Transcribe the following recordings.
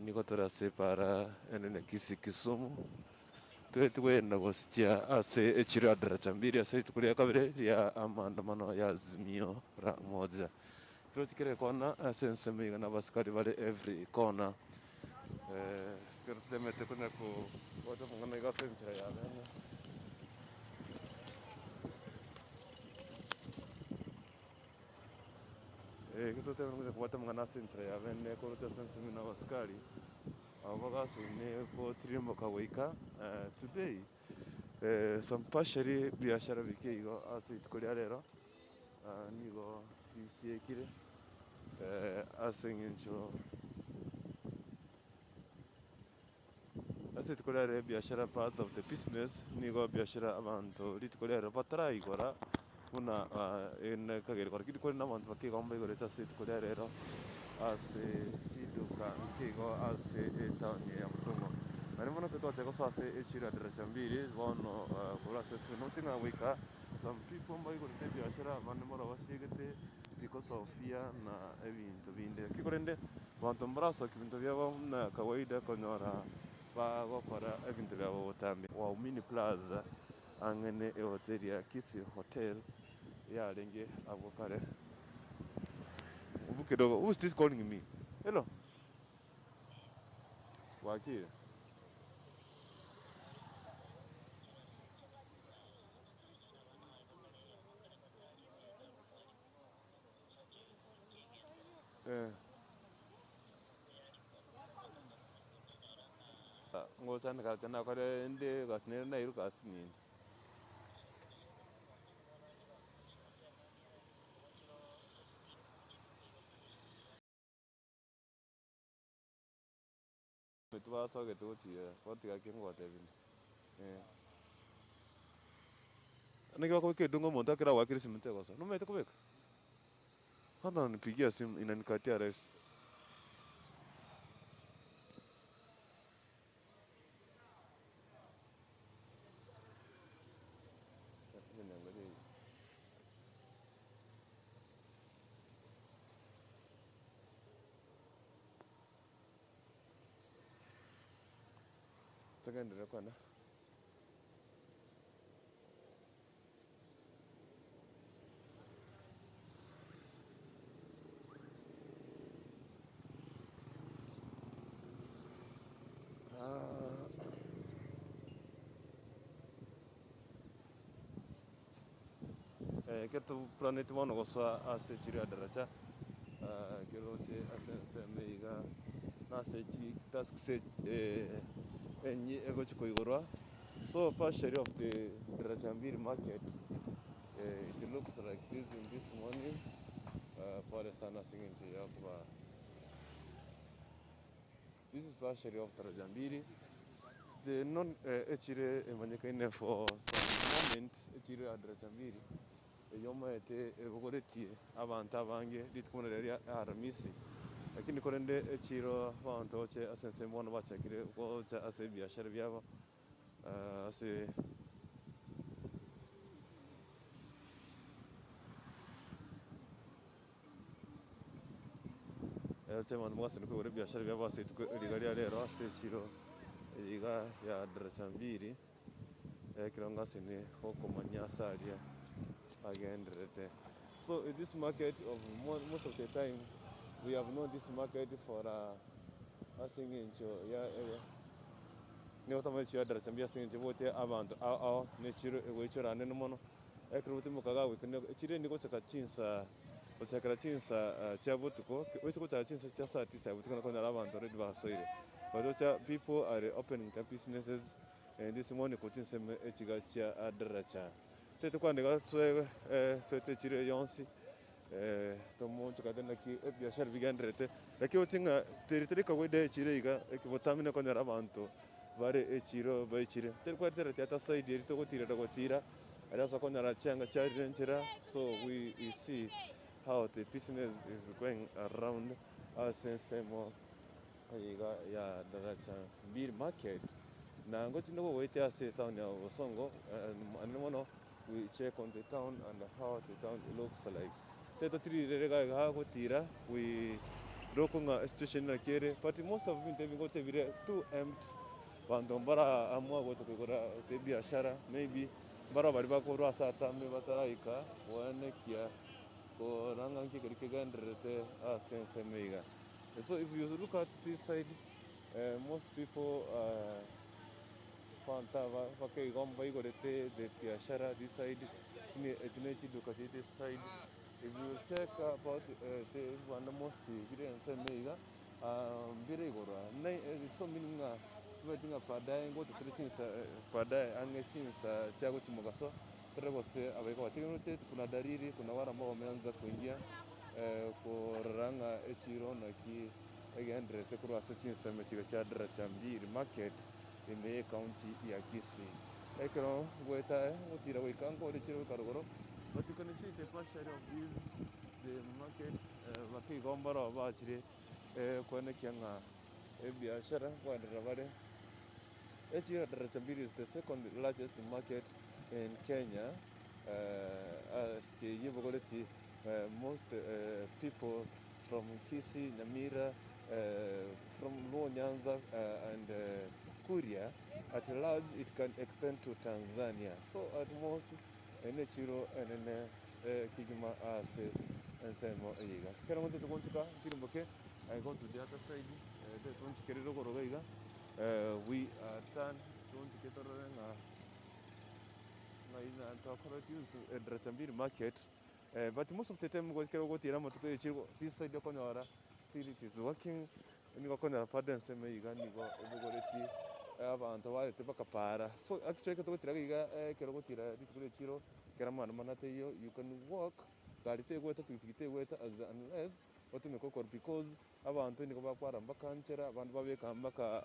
Nigo tore ase epaara enene Kisii Kisumu, toeti kogenda gochia ase echiro ya Daraja Mbili ase rituko ria kabere ria amaandamano ya Azimio la Umoja. Torochi kera ekona ase ensemo iga na abasikari bare every corner, ekero totemete konya kobwata amang'ana iga ase enchera ya bene. Ekero totemete konya kobwata amang'ana ase enchera ya bene koroche ase ensemo na abasikari, abwo bagasoine gotirimboka goika today some partially biashara bike igo ase rituko ria rero. Nigo bisiekire ase eng'encho ase rituko riarero ebiashara parts of the business nigo ebiashara abanto rituko riarero bataraigora buna ekagera lakini korende abanto bakeigo mbaigorete ase rituko ria rero ase chiduka nkeigo ase etown ya Bosongo. Naende bono ekero twachaka gosoa ase echiro ya Daraja Mbili bono korwa ase noche ng'a goika. Some people mbaigorete ebiashara abande mbaro basiegete because of fear na ebinto binde. Lakini korende abanto mbarasokia ebinto biabo buna kawaida konyora bagokora ebinto biabo botambe. Waumini Plaza ang'e ne ehoteli ya Kisii Hotel yarenge abwo kare. Hebu kidogo, who is this calling me? Hello? Bwakire? Ngochandeka ekero nakore inde egasi nere nairwe egasi ninde. Tibasogete gochia gotiga ki ngotebia eh. Naki bakobeka edunga omonto ekero agoakire esimi tegosoa, nomanyete kobeka? Kwanza ananipigia simu inanikatia rahisi. Togenderere kwana. Ekero toplaneti bono gosoa ase echiro ya Daraja, keroche ase ensemo iga nase chitasks enyi egochi koigorwa, so partially of the Daraja Mbili market it looks like this in this morning, pole sana ase eng'encho ya koba this is partially of Daraja Mbili, the non echiro emanyekaine for some moment echiro ya Daraja Mbili. Eyio omaete ebogoretie abanto abange rituko buna riria ria Aramisi. Lakini korende echiiro abanto gochia ase ensemo bono bachakire gocha ase ebiashara biabo ase. Eroche abanto mogasani koigora ebiashara biabo ase rituko riga ria rero ase echiiro eye iga ya Daraja Mbili. Ekero ngasini gokomanya ase aria agendererete. So in this market of most of the time we have known this market for ase eng'encho ya nigo tomaete chiadaracha mbuya ase eng'encho ebwate abanto ao ao ne echiro egoichora anene mono. Ekero ogotimboka iga goika echiro eye nigo egochaka chinsa gochakera chinsa chia botuko, oise gochaka chinsa chia saa tisa ya botuko nakonyora abanto already basoire. But ocha people are opening their businesses. Naende Simoni korwa chinsemo echiga chia Daracha. Toete kwandika toete echiro eye yonsi, tomonchokate naki ebiashara bigendererete, lakini oche ng'a teri tari kawaida echiro iga, botambe nokonyora abanto bare echiro baichire. Teri kweterera ata side eria togotirera gotira, aria ase okonyora chianga chiarire nchera, so we see how the business is going around ase ensemo. Iga ya Daraja Mbili Market, na ngochi nigo goetia ase etown ya Bosongo, anene mono we check on the town and how the town looks like. Tari totirire iga iga gotira we Roko ng'a esituesheni naki ere, but most of ebinto ebi ngocha bire too empty, abanto mbara amua gocha koigora gose ebiashara maybe mbaro baria bakorwa ase atambe bataraika koenekia korora ng'a nki ekeri kegendererete ase ensemo iga. So if you look at this side, most people abanto aba bakeigo mbaigorete the biashara this side, echi ne chiduka chiria this side. If you check about the ebibanda most bire ensemo iga, mbire igoro aa. Ne so meaning ng'a tobwati ng'a baadaye ngocha tore chinsa baadaye ang'e chinsa chia gochia mogaso, tore gose abaika bategemeretie kuna dalili kuna wale ambao wameanza kuingia korora ng'a echiro naki egendererete korwa ase chinsemo chiria chia Daraja Mbili market ime ye county ya Kisii. Ekero ngoeta ngotira goika nkore echiro goika rogoro, but you can see the partially of this the market bake igo mbaro bachire koenekia ng'a ebiashara nkoenderera bare. Echiro ya Daraja Mbili is the second largest market in Kenya as eyio ebogoretie most people from Kisii, Nyamira, from Luo Nyanza and Kuria at large it can extend to Tanzania. So at most eye nechiro enene kegima ase ensemo eye iga. Ekero ngochete gonchika ntirimboke I go to the other side tonchikerere rogoro iga iga we turn tonchike torore ng'a ng'ai twakora use Daraja Mbili market. But most of the time ekero ogotiira amatuko ya echiro this side okonyora still it is working, nigo okonyora bado ensemo eye iga nigo ebogoretie abanto barete bakapara. So actually ekero togotira iga ekero ogotira rituko ria echiro ekero amaandamano ataiyo you can walk, gari tegoeta pikipiki tegoeta as unless otumeke okoro because abanto nigo bakwara mpaka nchera abande babeka mpaka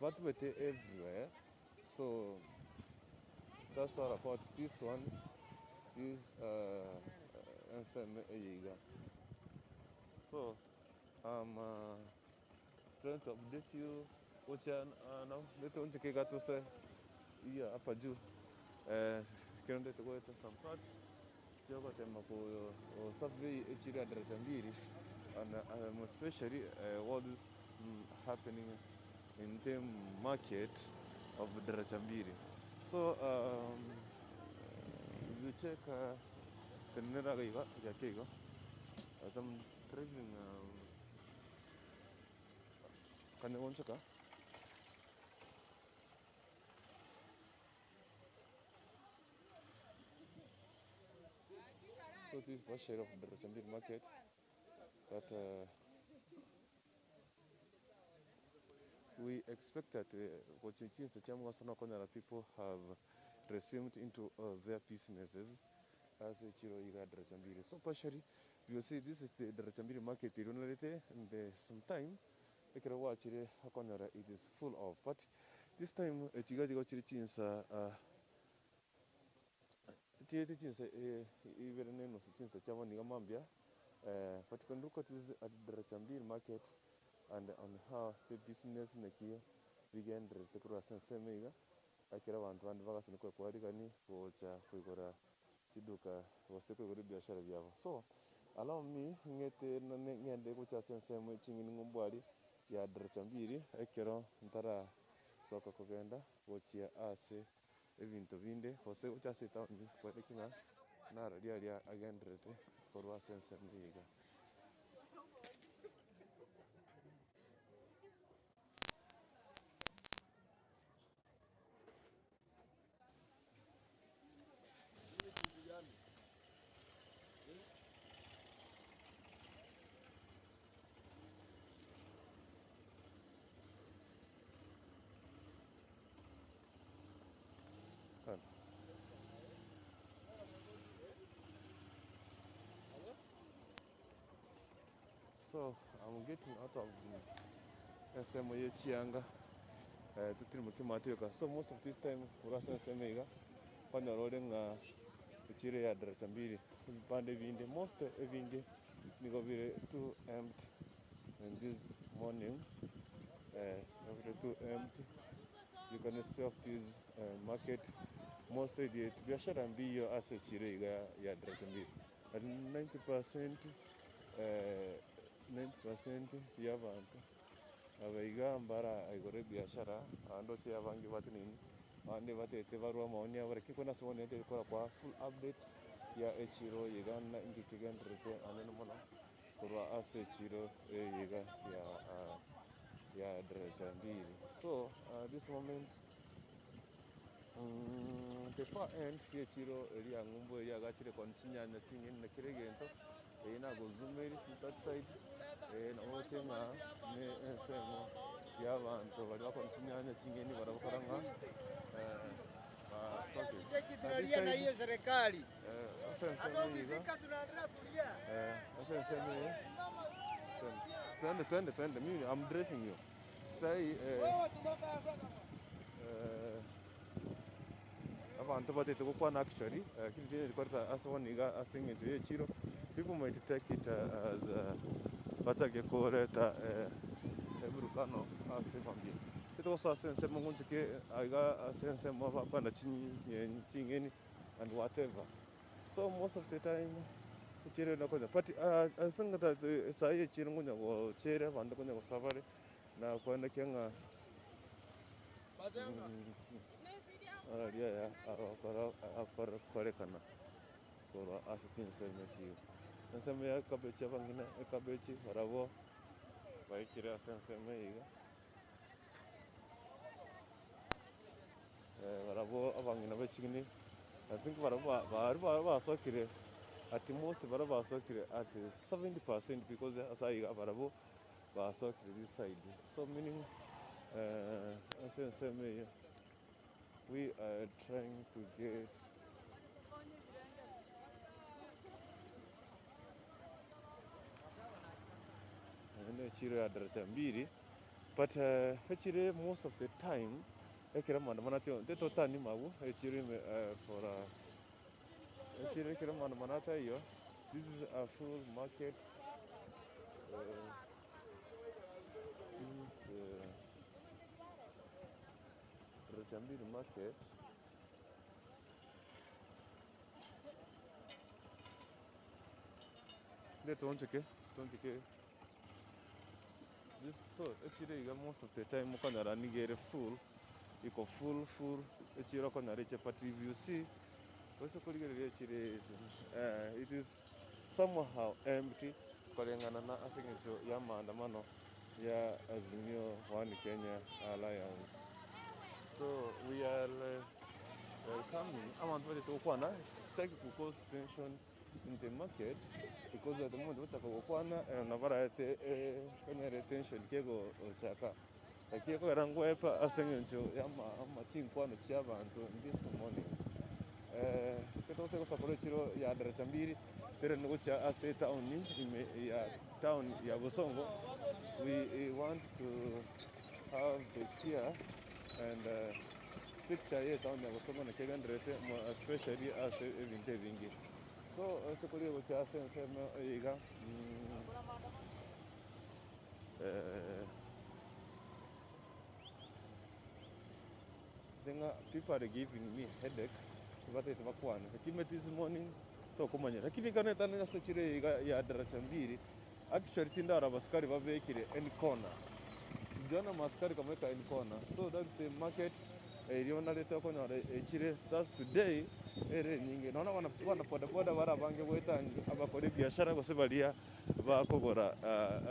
batubete everywhere. So that's all about this one this ensemo eye iga. So I'm trying to update you gochia ndete onchike iga tose iya hapa juu ekero ndete goeta some part chiogotema ko survey echire address mbiri and especially what is happening in the market of Daraja Mbili. So if you check tenenera iga iga gake igo as I'm driving kanya gonchoka. So this is partial of Daraja Mbili market that We expect that gochia chinsa chia mogaso nokonyora people have resumed into their businesses ase echiro iga ya Daraja Mbili. So partially you see this is the Daraja Mbili market eronarete and some time ekero gwachire okonyora it is full of but this time echi iga chigochire chinsa Chiete chinsa ibere na enusu chinsa chia bono iga mambia, but when look at this at Daraja Mbili market and on how the business naki bigendererete korwa ase ensemo iga, ekero abanto bande bagasimeka kwarigani gocha koigora chiduka gose koigora ebiashara biabo. So allow me ng'ete nane ng'ende gocha ase ensemo ching'eni ng'umbu aria ya Daraja Mbili ekero ntarasoka kogenda gochia ase ebinto binde, gose gocha ase etaoni kwareki ng'a nararia aria agendererete korwa ase ensemo eye iga. So I'm getting out of ensemo ye chianga totiri kimatoka so most of this time korwa ase ensemo iga okonyora ore ng'a echiro ya daraja mbili ebipande ebinde most ebinge nigo bire too empty in this morning bire too empty. You can see of this market most biashara mbiyo ase echiro iga ya daraja mbili but 90% 90% y'abanto aba iga mbara igoro ebiashara, abande gose abange batenenire, abande batete barwe amaoni abo lakini korende ase bono nigo tokorakora full update ya echiro eye iga na inki kegendererete anene mono korwa ase echiro eye iga ya ya daraja mbili. So this moment the far end ya echiro eria ya ng'umbu eria yagachire koni chinyanya ching'eni na kera egento, eyio nagozoom eri to that side nabo oche ng'a ne ensemo ya abanto baria bakoni chinyanya ching'eni barabwo kora ng'a basokire. Cheki Na this tunalia na side hiyo serikali. ase Hata ensemo eye iga ukifika tunaendelea kulia. ase ensemo eye twende twende twende twende mimi I'm dressing you sai Wewe tumaka sasa. Abanto batete gokwana actually, lakini riria rikoreta ase bono iga ase eng'encho ya echiro, people might take it as bachake koreta eburukano ase mambia. Togosoa ase ensemo ng'onchoke aiga ase ensemo bakwana chinyeni ching'eni and whatever. So most of the time echiro ere nokonya but I think that sahi echiro nkonya gochere abanto nkonya gosoa bare na koenekia ng'a Aria aya agokora akorekana korwa ase chinsemo echi. Ensemo ya ekabechi abang'ina ekabechi barabwo baikire ase ensemo eye iga. Barabwo abang'ina ba echigini, I think barabwo ba baria ba basokire at most baria basokire at 70% because ase aiga barabwo basokire this side. So meaning ase ensemo eye we are trying to get. Eye nechiro ya daraja mbili but echiro most of the time ekero amaandamano atio tetotani mabu echiro ime for echiro ekero amaandamano ataiyo this is a full market this is daraja mbili market. Nde toonchoke toonchoke this so echiro iga most of the time okonyora nigo ere full, iko full full echiro okonyora echapati if you see gose korigereria echiro eye it is somehow empty koreng'ana na ase eng'encho ya amaandamano ya Azimio One Kenya Alliance. So we are welcoming abanto bachete gokwana titaki go cause tension in the market because at the moment gochaka gokwana nabo baraete konyora tension kegochaka lakini ekogera ngwepa ase eng'encho ya ama chinkwano chia abanto this morning. Ekero togocha gosakora echiro ya daraja mbili tore gochia ase etown ime ya town ya Bosongo we want to have the clear and picture ya etown ya Bosongo naki egendererete especially ase ebinto ebinge. So ase koria gochia ase ensemo eye iga ng'a people are giving me headache tibatagete bakwane lakini omanyete this morning tokomanya lakini ekero naetanire ase echiro eye iga ya daraja mbili actually tindara abasikari babekire any corner sijaona maaskari kamweka any corner so that's the market erio narete okonyora echire that's today ere enyinge nonya na abana bodaboda bare abange goeta abakora ebiashara gose baria bakogora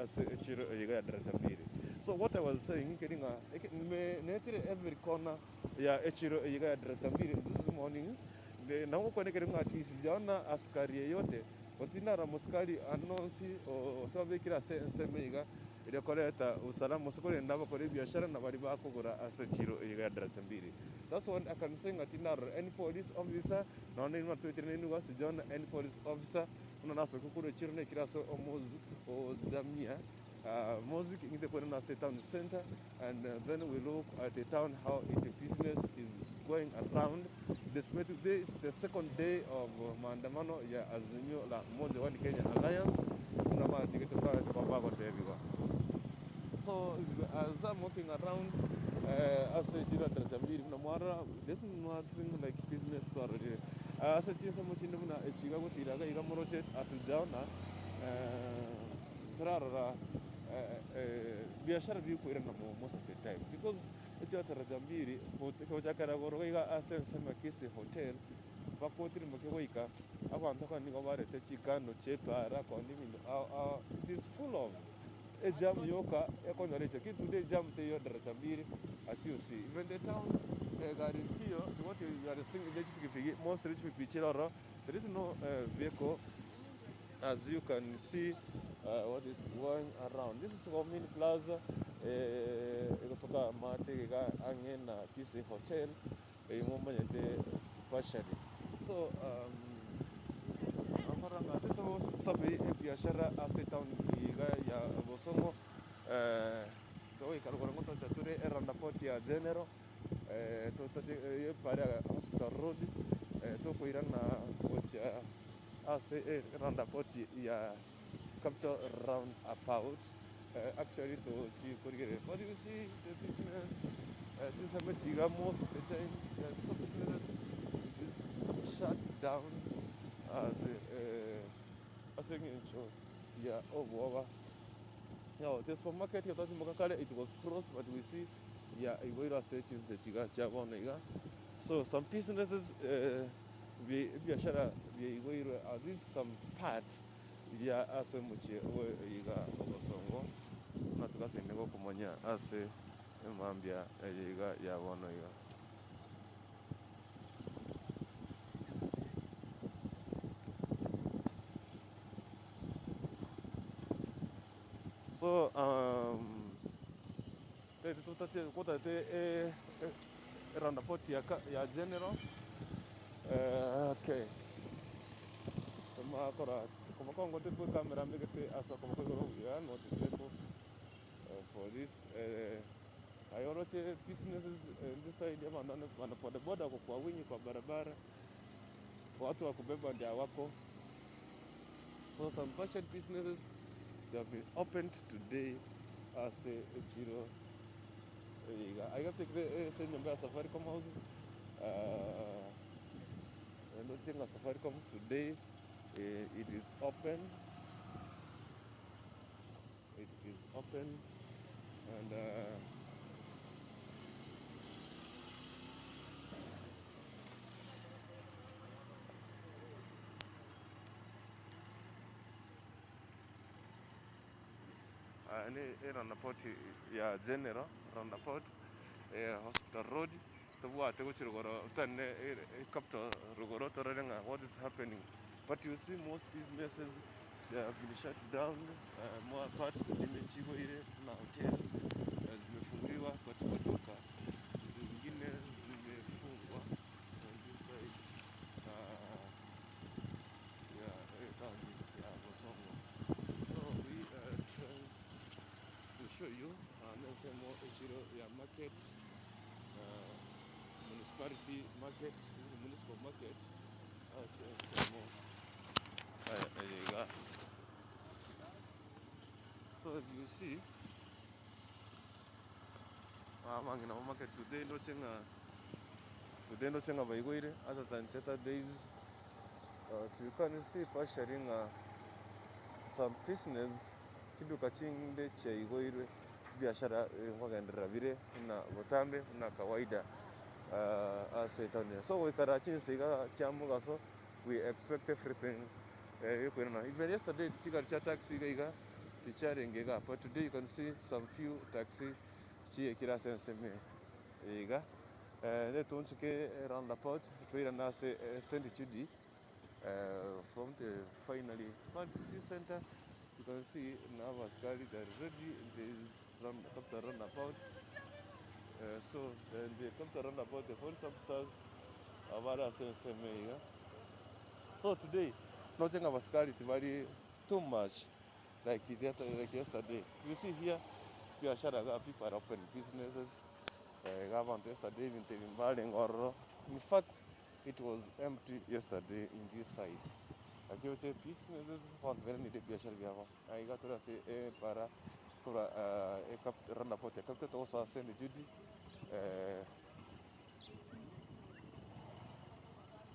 ase echiro eye iga ya daraja mbili. So what I was saying nkeri ng'a eke nime netire every corner ya echiro eye iga ya daraja mbili this morning nabo ngokwana ekero ng'a ati sijaona askari yeyote gose tindara mosikari ande onsi gose babekire ase ensemo iga eria koreta usalama gose korenda abakora ebiashara na baria bakogora ase echiro eye iga ya daraja mbili. That's what I can say ng'a tindarora any police officer nonya na natwetire nainwe iga sijaona any police officer buna nasoka korwa echiro naikire ase omozi o Jamia Mosque ng'ite korende ase town center and then we look at the town how it business is going around despite today is the second day of maandamano ya Azimio la Umoja One Kenya Alliance buna batigete bagotebigwa. So as I'm walking around ase chiro daraja mbili buna mwarora there's nothing like business twarorire ase chinsemo chinde buna echi iga gotira iga iga moroche hatujaona. Torarora biashara bikoirana most of the time because echiataracha mbiri gochakera igoro iga ase ensemo ya Kisii Hotel mpaka otirimboke goika abanto aba nigo barete chikando chia epara koonia ebinto ao ao it is full of ejam yoka ekonyora eche lakini today ejam teiyo daraja mbiri as you see even the town egari nchiyo what you are seeing ne chipikipiki mostly chipikipiki chire ororo there is no vehicle As you can see what is going around. This is Gomin Plaza egotoka amate iga ang'e na Kisii Hotel eywo momanyete partially. So nkorora ng'a titosabe ebiashara ase etown iga ya Bosongo togoika rogoro ngotocha tore eroundabout ya General totoche epara Hospital Road tokoirana gochia Ase roundabout ya Capital Roundabout actually tochi korigereria but you see the business chinsemo echi iga most of the time some businesses it is shut down as ase eng'encho ya obwoba. Now the supermarket ekero twatimoka kare it was closed but we see ya igoirwe ase chinse echi iga chia bono iga. So some businesses Ebiashara biaigoirwe at least some parts ya ase omochie oyo iga obosongo, buna togasaine gokomanya ase emambia eye iga ya bono iga. So totaete roundabout ya general okay tomakora koboko ngote camera mbegete ase okoboko igoro buya not stable for this aye oroche businesses in this side abanto bande boda boda wako kwa wingi kwa barabara watu wa kubeba ndio hawako so some partial businesses they have been opened today ase echiro eye iga. Aiga tekire ase enyomba ya Safaricom house ndoche ng'a Safaricom today it is open, it is open and. Aya ne eroundabout ya General roundabout, Hospital Road, tobwate gochia rogoro totane Capital rogoro torore ng'a what is happening. But you see most businesses they have been shut down, more parts chinde chigoire buna hotel zimefunguliwa but maduka zingine zimefungwa on this side ya etown ya Bosongo. So we are trying to show you nensemo echiro ya market municipality market, this is municipal market ase ensemo eye iga. So if you see abang'ina ba market today ndoche ng'a today ndoche ng'a baigoire other than the other days but you can see partially ng'a some business chiduka chinde chiaigoirwe ebiashara nkogenderera bire buna botambe buna kawaida ase etown eye. So goikara chinsa iga chia mogaso we expect everything ekoirana. Even yesterday chigari chia taxi iga iga tichiarenge igaa but today you can see some few taxi chiekire ase ensemo eye iga. Netoonchoke roundabout toirane ase St Jude from the finally this center you can see na abasikari they are ready there is round capital roundabout so then the capital roundabout the police officers abare ase ensemo eye iga. So today noche ng'a abasikari tibari too much like the other like yesterday. You see here biashara iga people are open businesses iga abanto yesterday ebinto ebi mbarenge ororo. In fact it was empty yesterday in this side. Lakini oche businesses abanto bairaneire ebiashara biabo. Iga tore ase ebara korwa roundabout ya Capital togosoa St Jude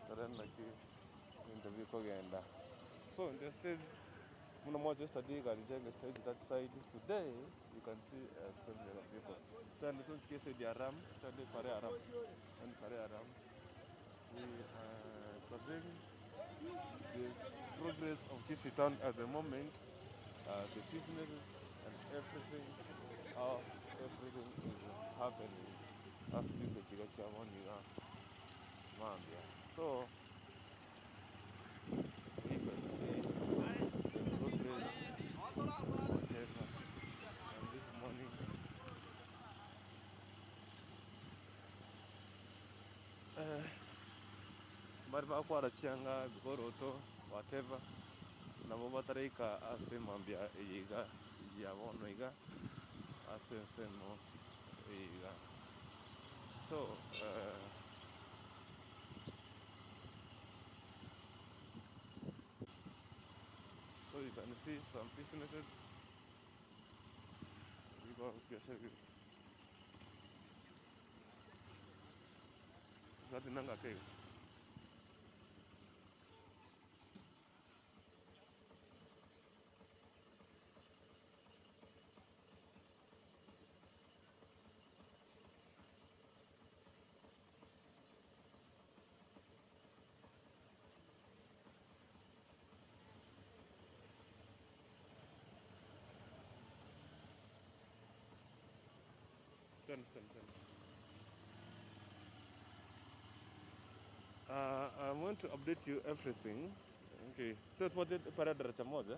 tore naki ebinto bikogenda. So in the stage. Buna mwacha yesterday gari nchenge stage that side today you can see several people. Togende tonchike eside ya Ram, togende epara ya Ram, togende epara ya Ram. We are surveying the progress of Kisii town at the moment, the businesses and everything, how everything is happening ase chinse chiria chia bono iga mambia. So we can see the progress whatever and this morning Mbare bakwara chianga, ebikoroto, whatever, nabo bataraika ase mambia eye iga ya bono iga, ase ensemo eye iga. So so you can see some businesses biko biashara bire. Gati nanga keigo. Ten, ten, ten. I want to update you everything. Okay. Totwate para daraja moja.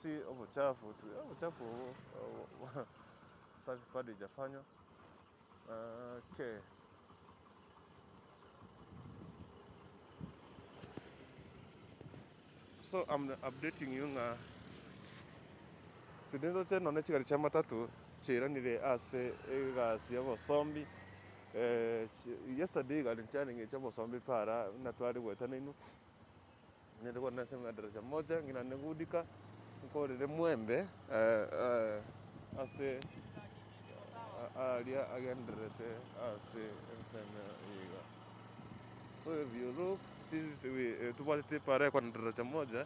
Si obochafu tu. Obochafu obo safi bado haijafanywa. Okay. So I'm updating you ng'a tinde ndoche nonye chigari chia matatu chiairanire ase egasi ya obosombi. Yesterday egari nchiarenge chia obosombi para buna tware goetana inwe, nere bono nase daraja moja ng'ina negudika, nkorere mwembe ase aria agendererete ase ensemo eye iga. So if you look, this is we tobwatete epara ekwana daraja moja,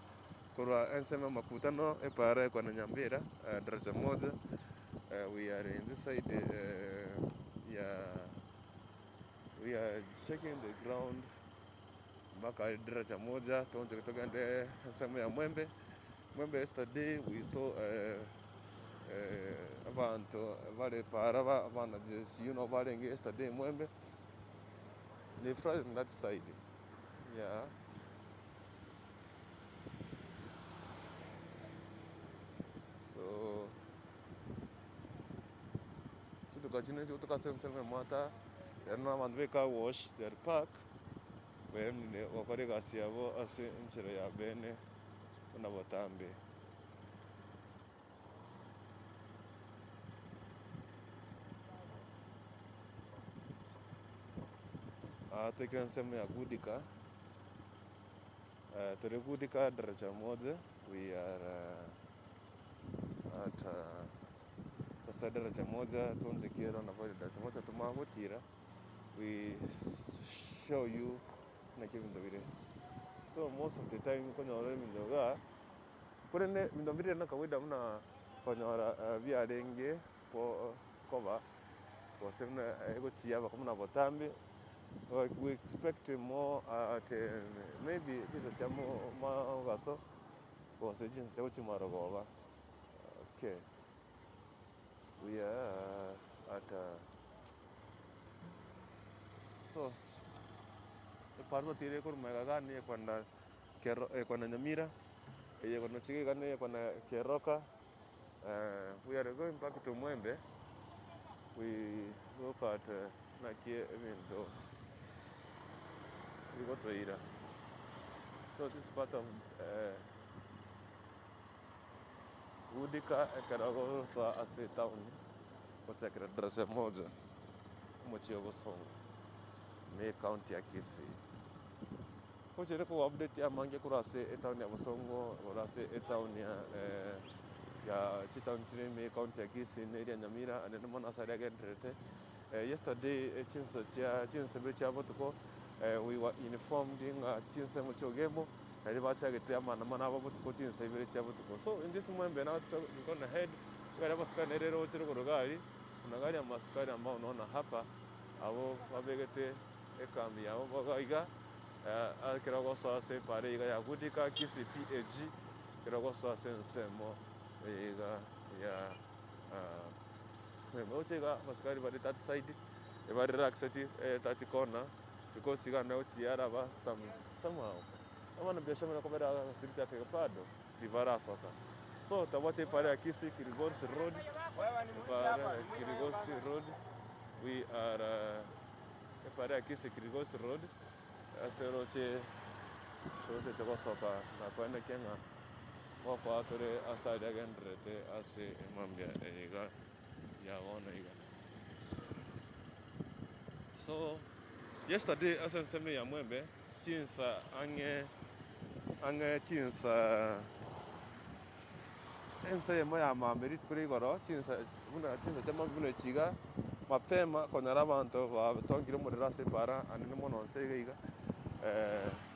korwa ensemo ya makutano epara ekwana nyambera daraja moja, we are in this side ya we are checking the ground mpaka daraja moja toonchoke togende ensemo ya mwembe. Mwembe yesterday we saw abanto bare para ba abana you know barenge yesterday mwembe they from that side yeah. So chituka chinde chigotoka ase ensemo emwata ere na abanto ba ecar wash they are park baenire gokora egasi yabo ase enchera ya bene buna botambe. Aa toikire ensemo ya Gudika, tore Gudika daraja moja, we are at sasa daraja moja tonchekere nabo daraja moja tomanye gotira, we show you naki ebinto bire. So most of the time okonyora ebinto igaa, korende ebinto mbire na kawaida buna konyora biarenge ko koba gose buna egochia buna botambe, we expect more at maybe chinsa chia mogaso gose chinsa chia gochia marogoba. Okay, we are at so epara totire korwa magega iga nigo ekogenda kero ekogenda Nyamira, eye ekonochiga iga nigo ekogenda Keroka, we are going back to Mwembe, we look at naki ebinto bigotoira. So this is part of Gudika ekero ogosoa ase etown gochakera daraja moja omochie o Bosongo ime ecounty ya Kisii. Gochire ko update amange korwa ase etown ya Bosongo korwa ase etown ya ya chitown chire ime ecounty ya Kisii na eria Nyamira naende mono ase aria agendererete. Yesterday chinsa chia chinsebe chia botuko We were informed ng'a chinsemo chia Ogembo naria bachagete amaandamano abo botuko chinsa ibere chia botuko. So in this Mwembe now we gone ahead, ekero abasikari nere roche rogoro iga aria, kuna gari ya masikari ambao unaona hapa, abwo babegete ekambi yabo boga iga, ekero ogosoa ase epara iga ya Goodika Kisii PAG, ekero ogosoa ase ensemo eye iga ya Mwembe. Roche iga abasikari bare that side, ebare relaxed that corner because iga naende gochia some somehow. Abanabiashara buna kobera street ake bado tibarasoka. So tabwate epara ya Kisii Kilgoris road, epara ya Kilgoris road we are epara ya Kisii Kilgoris road ase oroche totete gosoka na koenekia ng'a ngokoa tore ase aria agendererete ase emambia eye iga ya bono iga. So yesterday ase ensemo ya Mwembe chinsa ang'e ang'e chinsa ensa eyemo ya mambia rituko ria igoro chinsa buna chinsa chia mambia buna echi iga, mapema konyora abanto batongire omorero ase epaara anene mono nse iga iga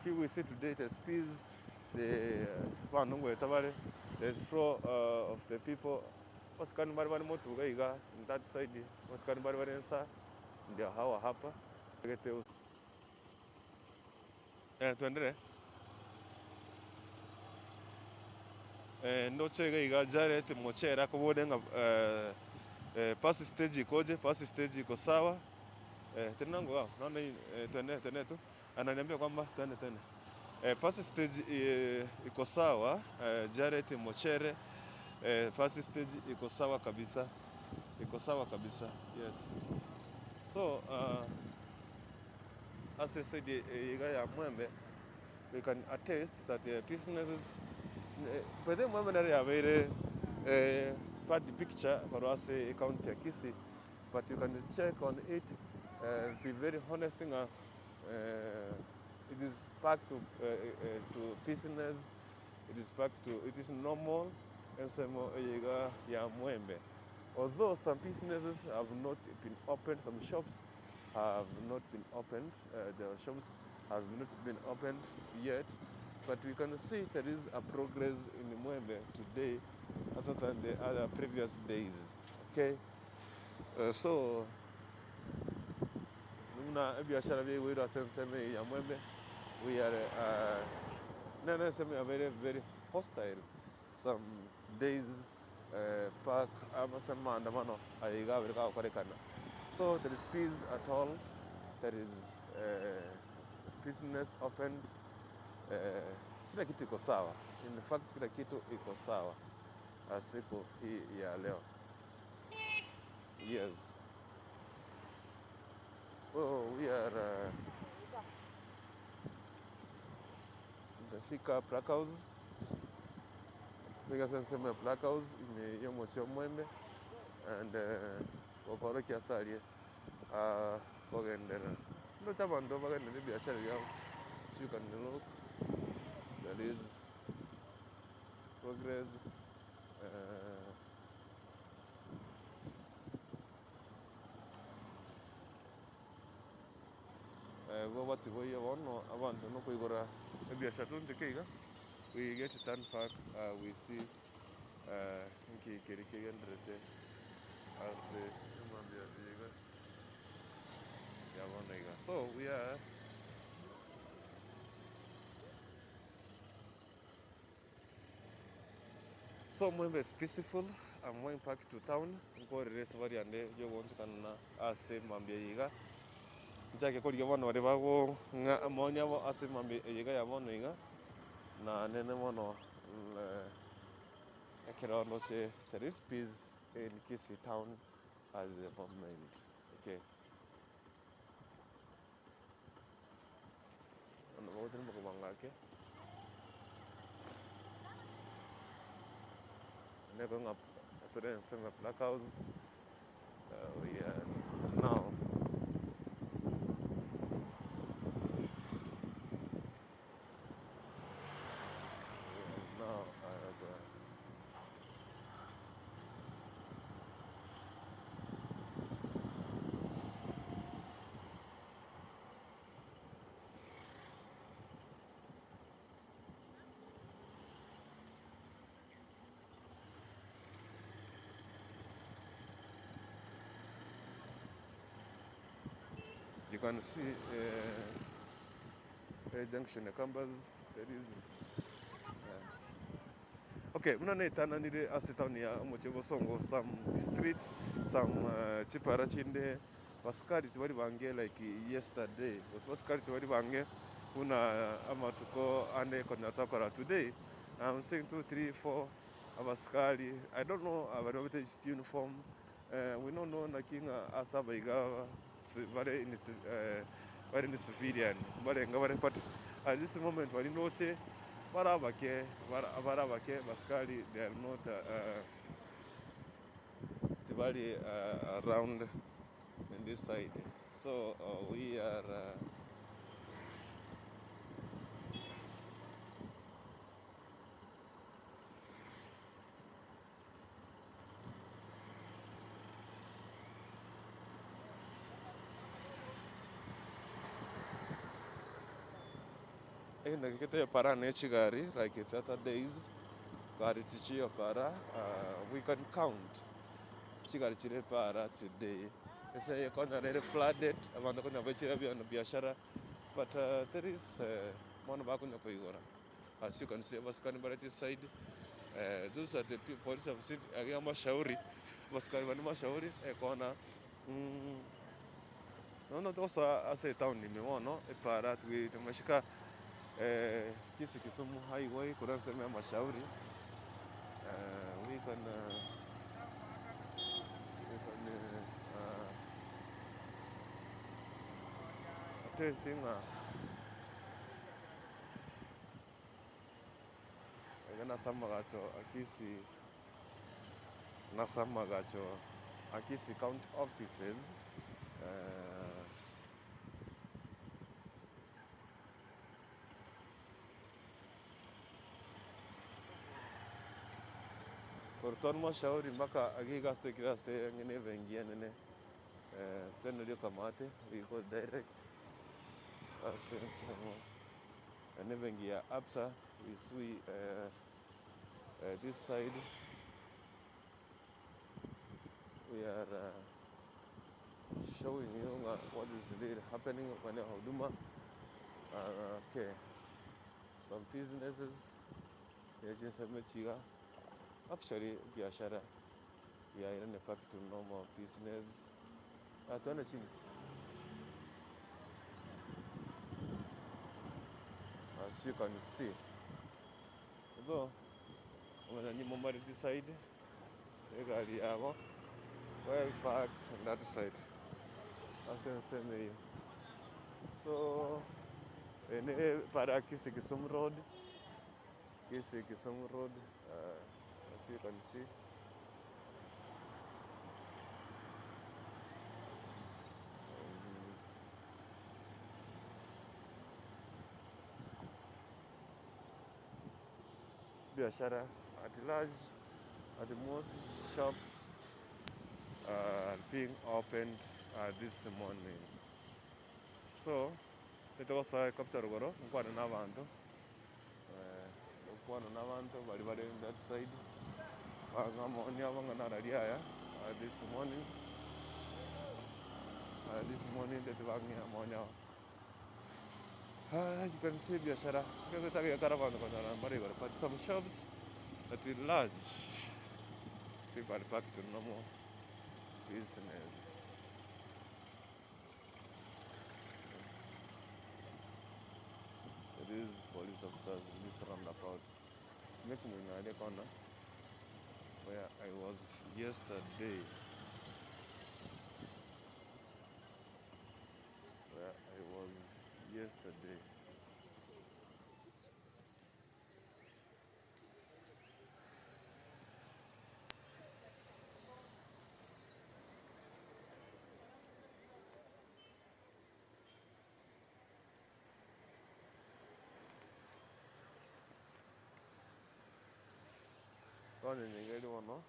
ki we see today the speeds the abanto ngoeta bare the flow of the people abasikani mbare bare motuga iga in that side abasikani mbare bare nsa ndio hawa hapa. Eh, twendere. Eh, ndoche iga iga Jared Mochera akobore ng'a eh, eh, pasi stage ikoje, pasi stage iko sawa. Eh, tena ngo gao, naona hii eh, twende twende tu. Ananiambia kwamba twende twende. Eh, pasi stage eh, iko sawa eh, Jared Mochere eh, pasi stage iko sawa kabisa. Iko sawa kabisa. Yes. So, uh, Ase eside eye iga ya Mwembe, we can attest that businesses, by the way Mwembe nere yabeire bad picture korwa ase ecounty ya Kisii, but you can check on it, be very honest ng'a it is back to to business, it is back to, it is normal ensemo eye iga ya Mwembe. Although some businesses have not been opened, some shops have not been opened, the shops have not been opened yet, but we can see there is a progress in Mwembe today other than the other previous days. Okay, so buna ebiashara biaigweirwe ase ensemo eye ya Mwembe, we are nere ensemo yabeire very hostile some days back ase amaandamano aya iga abere gagokorekana. So there is peace at all, there is business opened, kila kitu iko sawa, in fact kila kitu iko sawa siku hii ya leo. Yes. So we are Ntafika Black House, nigo ase ensemo ya Black House ime y'omochie o Mwembe and gokorokia ase aria kogenderera. Ndoche abanto bagenderere ebiashara biabo, as you can look there is progress. Igo batiboiye bono abanto nokoigora ebiashara toncheke iga, we get to turn back we see nki keria kegendererete ase emambia eye iga ya bono iga. So we are. So Mwembe is peaceful, I'm going back to town, nkorere esabari yane yogoonchokana ase mambia eye iga, nchake korigia bono baria bagong'a amaoni abo ase mambia eye iga ya bono iga, na nene mono ekero ndoche there is peace in Kisii town at the moment, okay. Bono bagotirimboka bwango ake. Neko ng'a tore ensemo ya Black House, we are now we are now at the can see junction ya Kambas there is Okay, buna netananire ase etown ya omochie o Bosongo some streets, some chipara chinde basikari tibari bange like yesterday, gose basikari tibari bange buna amatuko ande konya tokora. Today I'm seeing two, three, four abasikari, I don't know baria babete uniform, we don't know naki ng'a ase abaiga bare in bare in civilian mbarenge bare but at this moment baria ndoche bare abake bare abake abasikari they are not tibari around in this side so we are. Egento eke getebara ne chigari like the other days, gari tichiyo para we can count chigari chire para today. Ase eye konyora ere flooded, abanto konya bachire biashara but there is bono bakonya koigora. As you can see abasikari mbare chiside those are the people police have seen aria amashauri abasikari bande mashauri ekona nonya togosoa ase etown ime bono epara tumeshika Kisii Kisumu highway korwa ensemo ya amashauri we can we can attest ng'a. Iga nase amagacho a Kisii, nase amagacho a Kisii County offices, korwa twaru mashauri mpaka iga iga ase toikire ase ang'e na ebenki enene, twenderie kamate we go direct ase ensemo. Eye nebenki ya Absa, we see this side we are showing you ng'a what is really happening maeneo ya Huduma. Okay, some businesses chinsemo echi iga, actually ebiashara biairane back to normal business. Twende chini. As you can see. Although, abanyanyimbo mbare this side, egari yabo, well parked on that side. Ase ensemo eyio. So, eye ne epara ya Kisii Kisumu road, Kisii Kisumu road, as you can see. Biashara at large at most shops are being opened this morning. So, nitogosoa helicopter rogoro nkwane na abanto, nkwane na abanto baria bare that side, bang'a amaoni abo ng'a nararia aya this morning, this morning ndete bang'e amaoni abo. You can see biashara, ekero abanto konyora mbare igoro but some shops at large people are back to normal business. There is police officers in this roundabout. Make me aria corner where I was yesterday. Where I was yesterday. Twanyenyegeri mono.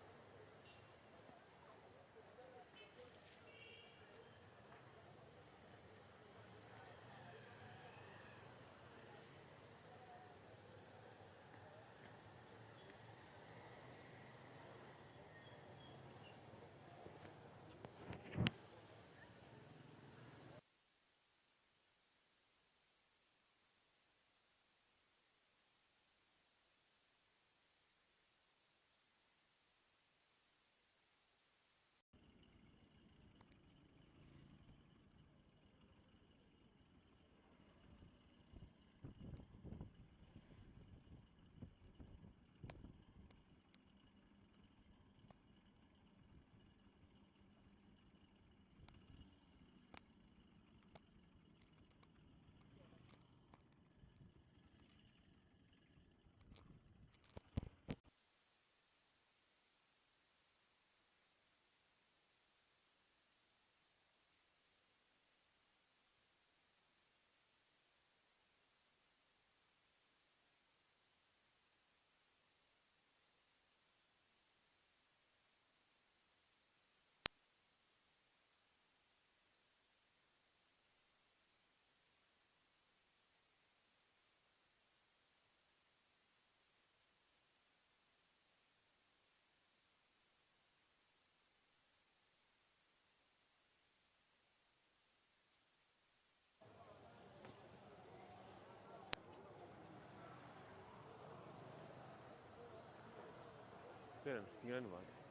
Tenena, ng'irani maate.